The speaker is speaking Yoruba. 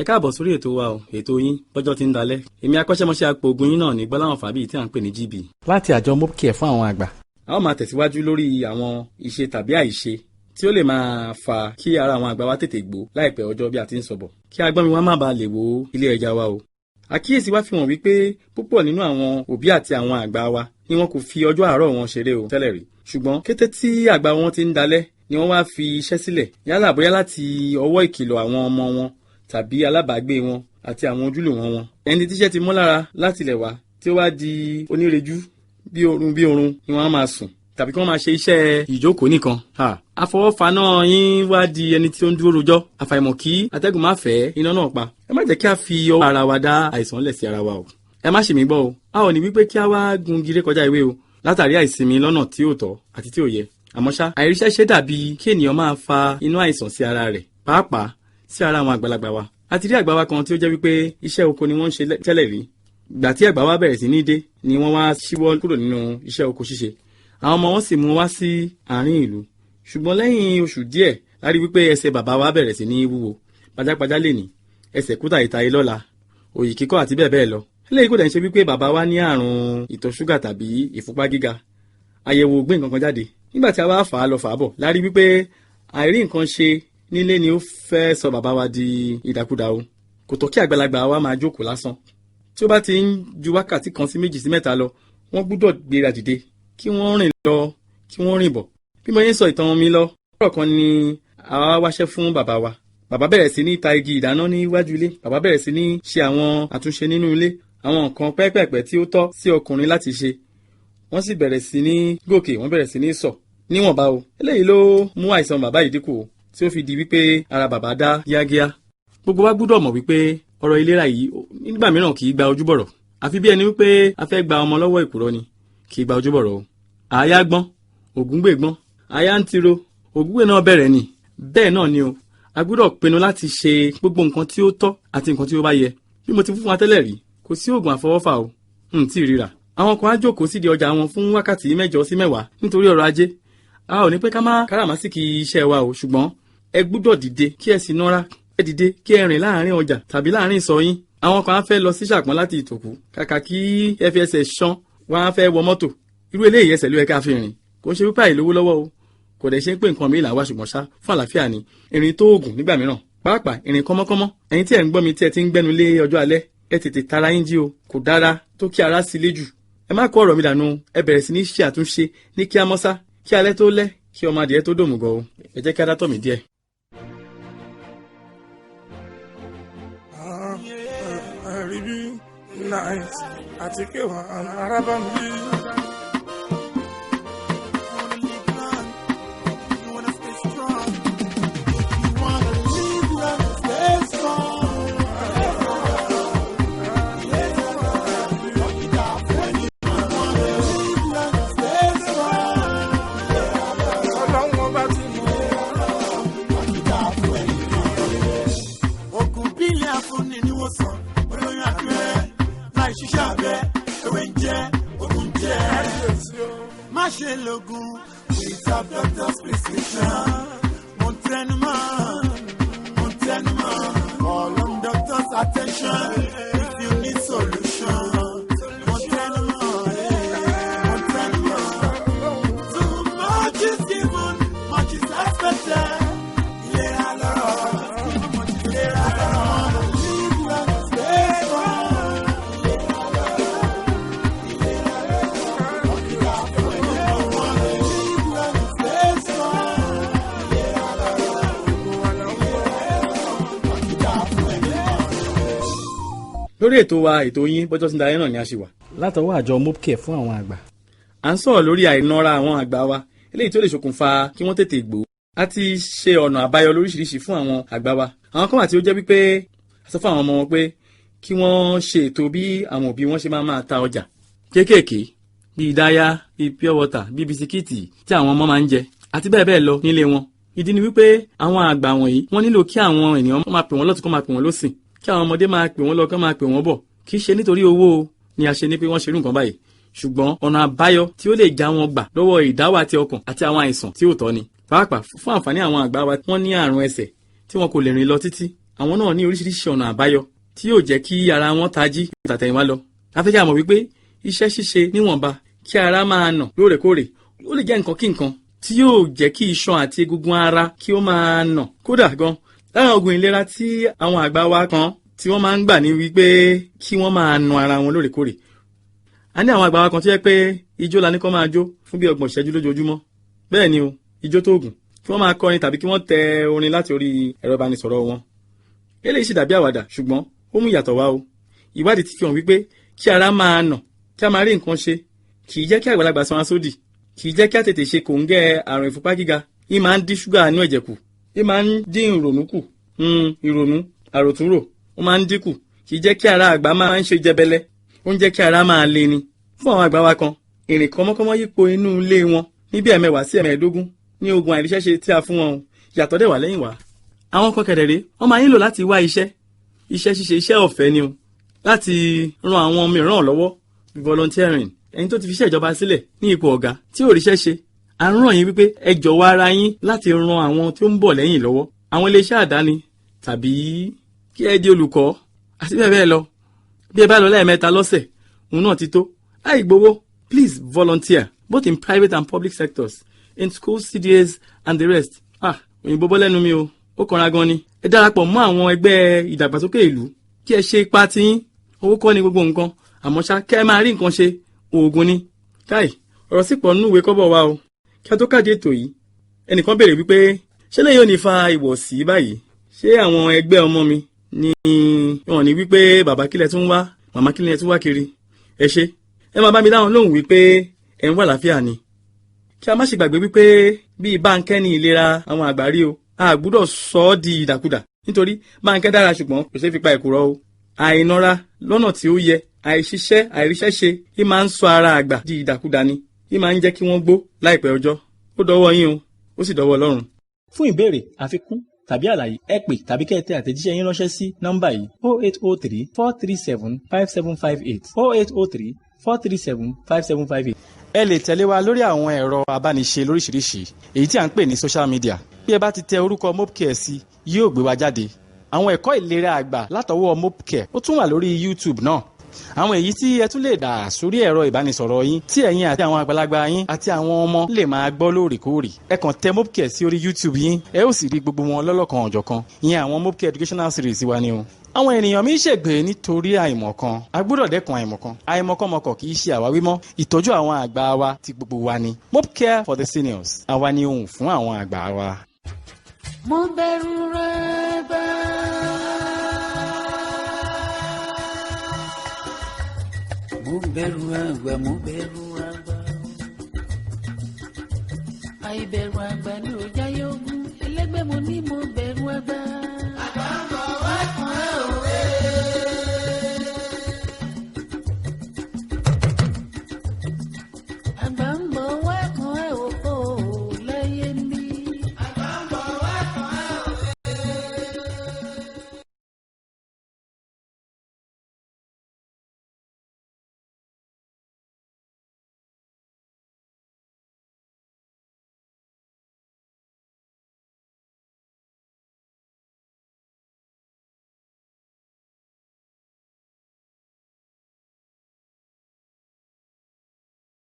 Ẹ káàbọ̀ sórí ètò wa o, ètò yín bọ́jọ́ ti ń dalẹ̀. Èmi akọ́ṣẹ́mọṣẹ́ apòògùn yín náà ní Gbọ́láhàn Fábíyì tí à ń pè ní GB. Láti àjọ Mopcare fún àwọn àgbà. A ó máa tẹ̀síwájú lórí àwọn ìṣe tàbí àìṣe tí ó lè máa fa kí ara àwọn àgbà wa tètè gbó láìpẹ́ ọjọ́ bí a ti ń sọ̀bọ̀. Kí agbọ́n mi wa má baà lè wó ilé ẹja wa o. Àkíyèsí wa fi hàn wípé púpọ̀ nínú àwọn òbí àti àwọn àgbà wa ni wọn kò fi ọjọ́ àárọ̀ wọn ṣeré o tẹ́lẹ̀ rí. Ṣùgbọ́n kété tí àgbà wọn ti ń dalẹ̀ ni wọ́n wá fi iṣẹ́ sílẹ̀, yálà bóyá láti ọwọ́ ìkìlọ̀ àwọn ọmọ wọn tàbí alábàágbé wọn àti àwọn ojúlùmọ̀ wọn. Ẹni tíṣẹ́ ti mọ́ lára láti ilẹ̀ wá tí ó wá di onírejú bí orun bí orun ni wọ́n á máa sùn tàbí kí wọ́n máa ṣe iṣẹ́ ìjókòó nìkan. Àfọwọ́fà náà yín wá di ẹni tí ó ń dúró rojọ́, àfàìmọ̀ kí atẹ́gùn má fẹ́ iná náà pa. Ẹ má jẹ́ kí a fi ọwọ́ ara wa dá àìsàn lẹ̀ sí ara wa o. Ẹ má ṣì mí gbọ́ o, a ò ní wípé kí a wá gun gire kọjá ìwé o látàrí àìsinmi lọ́nà tí ò tọ́ àti tí ò yẹ. Àmọ́ ṣá, àìríṣẹ́ ṣe dàbí kí ènìyàn máa fa inú àìsàn sí ara rẹ̀, pàápàá sí ara àwọn àgbàlagbà wa. A ti rí àgbà wa kan tí ó jẹ́ wípé iṣẹ́ oko ni wọ́n ń ṣe tẹ́lẹ̀ rí. Ìgbà tí àgbà wa bẹ̀rẹ̀ sí ní dé ni wọ́n wá ṣíwọ́ kúrò nínú iṣẹ́ oko ṣíṣe. Àwọn ọmọ wọn sì mú wá sí àárín ìlú. Ṣùgbọ́n lẹ́yìn oṣù díẹ̀ la rí wípé ẹsẹ̀ bàbá wa bẹ̀rẹ̀ sí ní wúwo. Pajápajá lè ní ẹsẹ̀ kúta ìtayé lọ́la, òyì kíkọ́ àti bẹ́ẹ̀ bẹ́ẹ̀ lọ. Eléyìí kò dẹ̀ ń ṣe wípé bàbá wa ní àrùn ìtọ̀ ṣúgà tàbí ìfúnpá gíga. Àyẹ̀wò gbé nǹkan kan jáde. Nígbà tí a wá fà á lọ fà á bọ̀, la rí wípé àìrí nǹkan ṣe nílé ni ó fẹ́ sọ bàbá wa di ìdàkudà o. Kò tọ́ kí àgbàlagbà wa máa jókòó lásán. Tí ó bá ti ń ju wákàtí kan sí méjì sí mẹ́ta lọ, wọ́n gbúdọ̀ gbéra dìde kí wọ́n rìn lọ, kí wọ́n rìn bọ̀. Bí mo yẹn ń sọ ìtàn mi lọ, ọ̀rọ̀ kan ni àwa wáṣẹ́ fún bàbá wa. Bàbá bẹ̀rẹ̀ sí ní ta igi ìdáná níwájú ilé. Bàbá bẹ̀rẹ̀ sí ní ṣe àwọn àtúnṣe nínú ilé, àwọn nǹkan pẹ́pẹ̀pẹ́ tí ó tọ́ sí ọkùnrin láti ṣe. Wọ́n sì bẹ̀rẹ̀ sí ní gòkè, wọ́n bẹ̀rẹ̀ sí ní sọ̀ níwọ̀nba o. Eléyìí ló mú àìsàn bàbá yìí dínkù o, tí ó fi di wípé ara bàbá dá gíágíá. Gbogbo wa gbúdọ̀ mọ̀ wípé ọ̀rọ̀ ìlera yìí nígbà mìíràn kì í gba ojúbọ̀rọ̀. Àfi bí ẹni wípé a fẹ́ gba ọmọ lọ́wọ́ ìkúrọ́ ni, kì í gba ojúbọ̀rọ̀ o. Àáyá gbọ́n, ògúngbè gbọ́n, àáyá ń tiro, ògúngbè náà bẹ̀rẹ̀ ni. Bẹ́ẹ̀ náà ni o, a gbúdọ̀ pinnu láti ṣe gbogbo nǹkan tí ó tọ́ àti nǹkan tí ó bá yẹ. Bí mo ti fún wa tẹ́lẹ̀ rí, kò sí oògùn àfọwọ́fà o, n tí ì ríra. Àwọn kan á jókòó sídìí ọjà wọn fún wákàtí 8 sí 10 nítorí ọrọ̀ ajé. A ò ní pé ká má káràmásìkì iṣẹ́ wa o, ṣùgbọ́n ẹ gbúdọ̀ dìde kí ẹ sì nọ́ra. Ẹ dìde kí ẹ rìn láàrin ọjà tàbí láàrin ìsọ̀ yín. Àwọn kan á fẹ́ lọ sí Ṣàpọ́n láti Ìtòkú, kàkà kí ẹ fi ẹsẹ̀ ṣán, wọ́n á fẹ́ wọ mọ́tò. Irú eléyìí ẹsẹ̀ ló yẹ ká fi rìn. Kò ń ṣe wípé àìlówó lọ́wọ́ o, kò dẹ̀ ṣe pé nǹkan mi là wá, ṣùgbọ́n ṣá fún àlàáfíà ni. Ìrìn tó oògùn nígbà mìíràn, pàápàá ìrìn kọ́mọ́kọ́mọ́. Ẹ̀yin tí ẹ̀ ń gbọ́ mi tí ẹ ti ń gbẹ́nu lé ọjọ́ alẹ́, ẹ tètè tara yín jí o. Kò dára tó kí ara sí lé jù. Ẹ má kó ọ̀rọ̀ mi dànù, ẹ bẹ̀rẹ̀ sí ní ṣe àtúnṣe ní kí á mọ́sá, kí alẹ́ tó lẹ́, kí ọmọ adìẹ tó dòmùgọ̀ o. Ẹ jẹ́ kí á dátọ̀ mí díẹ̀. Àríbí night àti kéwà arábà ń bí. Ọlọ́run ọba ti mọ̀. Ògùn bílẹ̀ afúnni ni wọ́n sàn, olóyún abẹ́rẹ́ láì ṣiṣẹ́ abẹ, ewé ń jẹ́, ògùn ń jẹ́. Kábíyèsí o. Má ṣe lògùn without doctor's prescription. Mo ń tẹnu mọ́, mo ń tẹnu mọ́. Call on doctor's attention if you need solution. Mo ń tẹnu mọ́, mo ń tẹnu mọ́. Too much is given, much is expected. Ìlera lọ́rọ̀, ìlera lọ́rọ̀. Live long, stay strong. Live long, stay strong. Lórí ètò wa, ètò yín bọ́jọ́ sí dalẹ́ náà ni a ṣe wà. Látọwọ́ àjọ Mopcare fún àwọn àgbà. À ń sọ̀rọ̀ lórí àìnọ́ra àwọn àgbà wa, eléyìí tó lè ṣokùnfà kí wọ́n tètè gbó. A ti ṣe ọ̀nà àbáyọ lóríṣiríṣi fún àwọn àgbà wa. Àwọn kan wà tí ó jẹ́ wípé a sọ fún àwọn ọmọ wọn pé kí wọ́n ṣe ètò bí àwọn òbí wọn ṣe máa máa ta ọjà kéékèèké bíi dáyà, bíi pure water, bíi bisikíìtì tí àwọn ọmọ máa ń jẹ àti bẹ́ẹ̀ bẹ́ẹ̀ lọ nílé wọn. Ìdí ni wípé àwọn àgbà wọ̀nyí wọ́n nílò kí àwọn ènìyàn máa pè wọ́n lọ́tùn kó máa pè wọ́n lọ́sìn, kí àwọn ọmọdé máa pè wọ́n lọ kó máa pè wọ́n bọ̀. Kì í ṣe nítorí owó ni a ṣe ní pé wọ́n ṣerú nǹkan báyìí, ṣùgbọ́n ọ̀nà àbáyọ tí ó lè já wọn gbà lọ́wọ́ ìdáwà ti ọkàn àti àwọn àìsàn tí ò tọ́ ni. Pàápàá fún àǹfààní àwọn àgbà wa, wọ́n ní àrùn ẹsẹ̀ tí wọn kò lè rìn lọ títí. Àwọn náà ní oríṣiríṣi ọ̀nà àbáyọ tí yóò jẹ́ kí ara wọn tají tàtẹ̀yìnwá lọ. Afẹ́kẹ́ àmọ̀ wípé iṣẹ́ ṣíṣe níwọ̀nba kí ara máa nà lóòrèkóòrè, ó lè jẹ́ nǹkan kí nǹkan tí yóò jẹ́ kí iṣan àti egungun ara kí ó máa nà. Kódà gan, lára oògùn ìlera tí àwọn àgbà wa kan tí wọ́n máa ń gbà ní wípé kí wọ́n máa na ara wọn lóòrèkóòrè. A ní àwọn àgbà wa kan tó yẹ pé ijó la ní kó máa jó fún bí 30 ìṣẹ́jú lójoojúmọ́. Bẹ́ẹ̀ ni o, ijó tó gùn, kí wọ́n máa kọrin tàbí kí wọ́n tẹ orin láti orí ẹ̀rọ ìbánisọ̀rọ̀ wọn. Eléyìí sì dàbí àwàdà, ṣùgbọ́n ó mú ìyàtọ̀ wá o. Ìwádìí ti fi hàn wípé kí ara máa nà, kí a máa rí nǹkan ṣe, kì í jẹ́ kí àgbàlagbà sanra sódì, kì í jẹ́ kí a tètè ṣe kòńgẹ́ àrùn ìfúnpá gíga, í máa ń dín ṣúgà inú ẹ̀jẹ̀ kù, í máa ń dín ìrònú kù, ìrònú àròtúnrò ó máa ń dínkù, kì í jẹ́ kí ara àgbà máa ń ṣe jẹbẹlẹ, ó ń jẹ́ kí ara máa le ni. Fún àwọn àgbà wa kan, ìrìn kọ́mọ́kọ́mọ́ yípo inú ilé wọn ní bí 10 sí 15 ní ogun àìríṣẹ́ṣe tí a fún wọn o, ìyàtọ̀ dẹ̀ wà lẹ́yìn wá. Àwọn kan kẹ̀dẹ̀rẹ́, wọ́n máa nílò láti wá iṣẹ́, iṣẹ́ ṣíṣe, iṣẹ́ ọ̀fẹ́ ni o, láti ran àwọn mìíràn lọ́wọ́, volunteering. Ẹni tó ti fi iṣẹ́ ìjọba sílẹ̀ ní ipò ọ̀gá tí ò ríṣẹ́ ṣe, à ń ràn yín wípé ẹ jọ̀wọ́ ara yín láti ran àwọn tí ó ń bọ̀ lẹ́yìn lọ́wọ́, àwọn iléeṣẹ́ àdáni tàbí kí ẹ di olùkọ́ àti bẹ́ẹ̀ bẹ́ẹ̀ lọ. Bí ẹ bá lọ lẹ́ẹ̀mẹ́ta lọ́sẹ̀, òun náà ti tó láì gbowó. Please volunteer both in private and public sectors, in schools, CDAs and the rest. Ah, òyìnbó bọ́ lẹ́nu mi o, ó kanra gan ni. Ẹ darapọ̀ mọ́ àwọn ẹgbẹ́ ìdàgbàsókè ìlú kí ẹ ṣe ipa tiyín. Owó kọ́ ni gbogbo nǹkan, àmọ́ ṣá, kẹ́ ẹ máa rí nǹkan ṣe, oògùn ni. Káì, ọ̀rọ̀ sì pọ̀ nínú ìwé kọ́bọ̀ wa o. Kí a tó káàdì ètò yìí, ẹnìkan béèrè wípé ṣé lẹ́yìn ò ní fa ìwọ̀sí báyìí? Ṣé àwọn ẹgbẹ́ ọmọ mi ni wọn ní wípé bàbá kílẹ̀ tún wá, màmá kílẹ̀ tún wá kiri? Ẹ ṣe, ẹ máa bá mi dáhùn lóhùn wípé ẹ ń wà láfíà ni. Kí a má ṣe gbàgbé wípé bí báńkẹ́ ní ìlera àwọn àgbà rí o, a gbúdọ̀ sọ ọ́ di ìdàkudà, nítorí báńkẹ́ dára ṣùgbọ́n kò ṣeé fi pa ẹ̀kúrọ́ o. Àìnara lọ́nà tí ó yẹ, àìṣiṣẹ́, àìríṣẹ́ ṣe yìí máa ń sọ ara àgbà di ìdàkudà ni, yìí máa ń jẹ́ kí wọ́n gbó láìpẹ́ ọjọ́. Ó dọwọ́ yín o, ó sì dọwọ́ Ọlọ́run. Fún ìbéèrè, àfikún tàbí àlàyé, ẹ pè tàbí kẹ́ ẹ tẹ àtẹ̀jíṣẹ́ yín ránṣẹ́ sí nọ́mbà yìí: 0803 437 5758, 0803 437 5758. Ẹ lè tẹ̀lé wa lórí àwọn ẹ̀rọ abániṣe lóríṣiríṣi, èyí tí à ń pè ní social media. Bí ẹ bá ti tẹ orúkọ Mopcare sí, yóò gbé wa jáde. Àwọn ẹ̀kọ́ ìlera àgbà látọwọ́ Mopcare, ó tún wà lórí YouTube náà. Àwọn èyí tí ẹ tún lè dà sórí ẹ̀rọ ìbánisọ̀rọ̀ yín tí ẹ̀yin àti àwọn àgbàlagbà yín àti àwọn ọmọ lè máa gbọ́ lóòrèkóòrè. Ẹ kàn tẹ Mopcare sí orí YouTube yín, ẹ ó sì rí gbogbo wọn lọ́lọ́kan ọ̀jọ̀kan. Ìyẹn àwọn Mopcare educational series wa ni o. Àwọn ènìyàn mi ń ṣègbè nítorí àìmọ̀kan. A gbọ́dọ̀ dẹ́kun àìmọ̀kan. Àìmọ̀kànmọ̀kàn kì í ṣe àwáwí mọ́. Ìtọ́jú àwọn àgbà wa ti gbogbo wa ni. Mopcare for the seniors, àwa ni ohùn fún àwọn àgbà wa. Mo bẹ̀rù rẹ̀ gbà. Mo bẹ̀rù àgbà, mo bẹ̀rù àgbà. Àìbẹ̀rù àgbà ni ò jáyé ogún. Ẹlẹ́gbẹ́ mo ní mo bẹ̀rù.